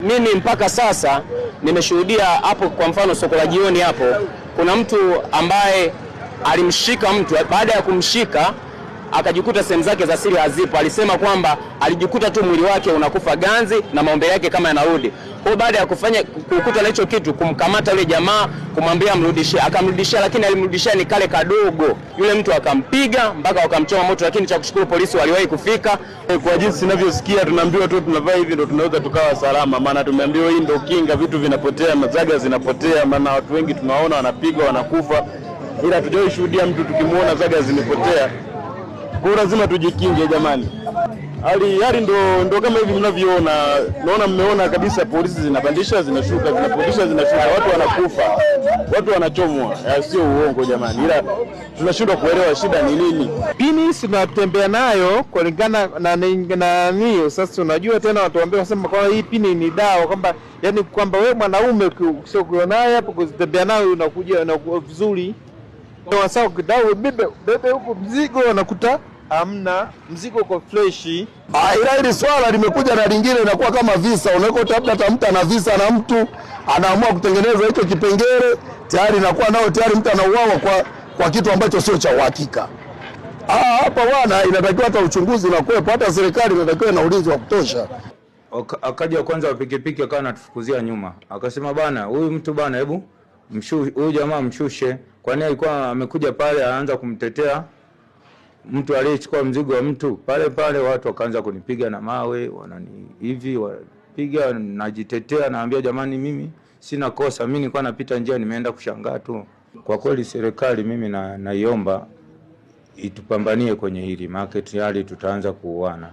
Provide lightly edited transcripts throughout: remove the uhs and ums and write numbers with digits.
Mimi mpaka sasa nimeshuhudia hapo, kwa mfano soko la jioni hapo, kuna mtu ambaye alimshika mtu, baada ya kumshika akajikuta sehemu zake za siri hazipo. Alisema kwamba alijikuta tu mwili wake unakufa ganzi na maombi yake kama yanarudi. Kwa hiyo baada ya kufanya kukuta na hicho kitu, kumkamata yule jamaa, kumwambia amrudishie, akamrudishia, lakini alimrudishia ni kale kadogo. Yule mtu akampiga mpaka wakamchoma moto, lakini cha kushukuru polisi waliwahi kufika. Kwa jinsi ninavyosikia, tunaambiwa tu tunavaa hivi ndo tunaweza tukawa salama, maana tumeambiwa hii ndo kinga, vitu vinapotea, mazaga zinapotea, maana watu wengi tunaona wanapigwa wanakufa, ila hatujawahi shuhudia mtu tukimuona zaga zimepotea. Kwa hiyo lazima tujikinge jamani. Hali ndo kama hivi mnavyoona. Naona mmeona kabisa polisi zinapandisha zinashuka, zinapandisha zinashuka, watu wanakufa, watu wanachomwa. Sio uongo jamani, ila tunashindwa kuelewa shida ni nini. Pini tunatembea nayo kulingana na nani. Sasa unajua tena watu waambie wasema kwa hii pini ni dawa, kwamba yani kwamba wewe mwanaume sio kuonaye hapo kuzitembea nayo unakuja na vizuri. Sasa ukidao bebe huko mzigo unakuta hamna mzigo uko fresh. Ila hili swala limekuja na lingine inakuwa kama visa, unakuta labda hata mtu ana visa na mtu anaamua kutengeneza hicho kipengele, tayari inakuwa nao tayari mtu anauawa kwa kitu ambacho sio cha uhakika. Hapa bwana inatakiwa hata uchunguzi unakuwepo, hata serikali inatakiwa na ulinzi wa kutosha. Akaja kwanza wa pikipiki akawa anatufukuzia nyuma. Akasema bana, huyu mtu bana, hebu huyu jamaa mshushe. Kwani alikuwa amekuja pale aanza kumtetea mtu aliyechukua mzigo wa mtu. Pale pale watu wakaanza kunipiga na mawe, wanani hivi wapiga, najitetea, naambia jamani, mimi sina kosa, mimi nilikuwa napita njia nimeenda kushangaa tu. Kwa kweli serikali mimi naiomba itupambanie kwenye hili, maana tayari tutaanza kuuana.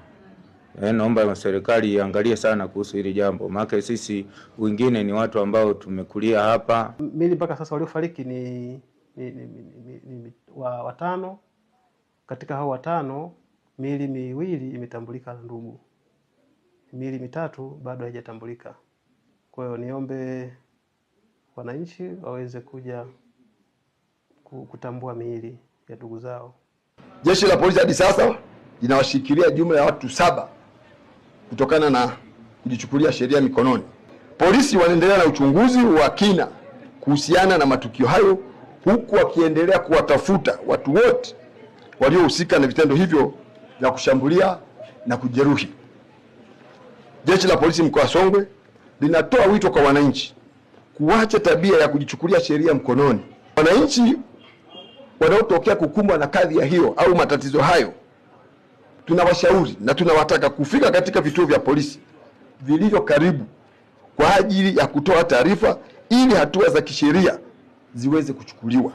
Naomba serikali iangalie sana kuhusu hili jambo, maana sisi wengine ni watu ambao tumekulia hapa. Mimi mpaka sasa waliofariki ni watano. Katika hao watano miili miwili imetambulika na ndugu, miili mitatu bado haijatambulika. Kwa hiyo niombe wananchi waweze kuja kutambua miili ya ndugu zao. Jeshi la polisi hadi sasa linawashikilia jumla ya watu 7 kutokana na kujichukulia sheria mikononi. Polisi wanaendelea na uchunguzi wa kina kuhusiana na matukio hayo, huku wakiendelea kuwatafuta watu wote waliohusika na vitendo hivyo vya kushambulia na kujeruhi. Jeshi la polisi mkoa wa Songwe linatoa wito kwa wananchi kuacha tabia ya kujichukulia sheria mkononi. Wananchi wanaotokea kukumbwa na kadhia hiyo au matatizo hayo, tunawashauri na tunawataka kufika katika vituo vya polisi vilivyo karibu kwa ajili ya kutoa taarifa ili hatua za kisheria ziweze kuchukuliwa.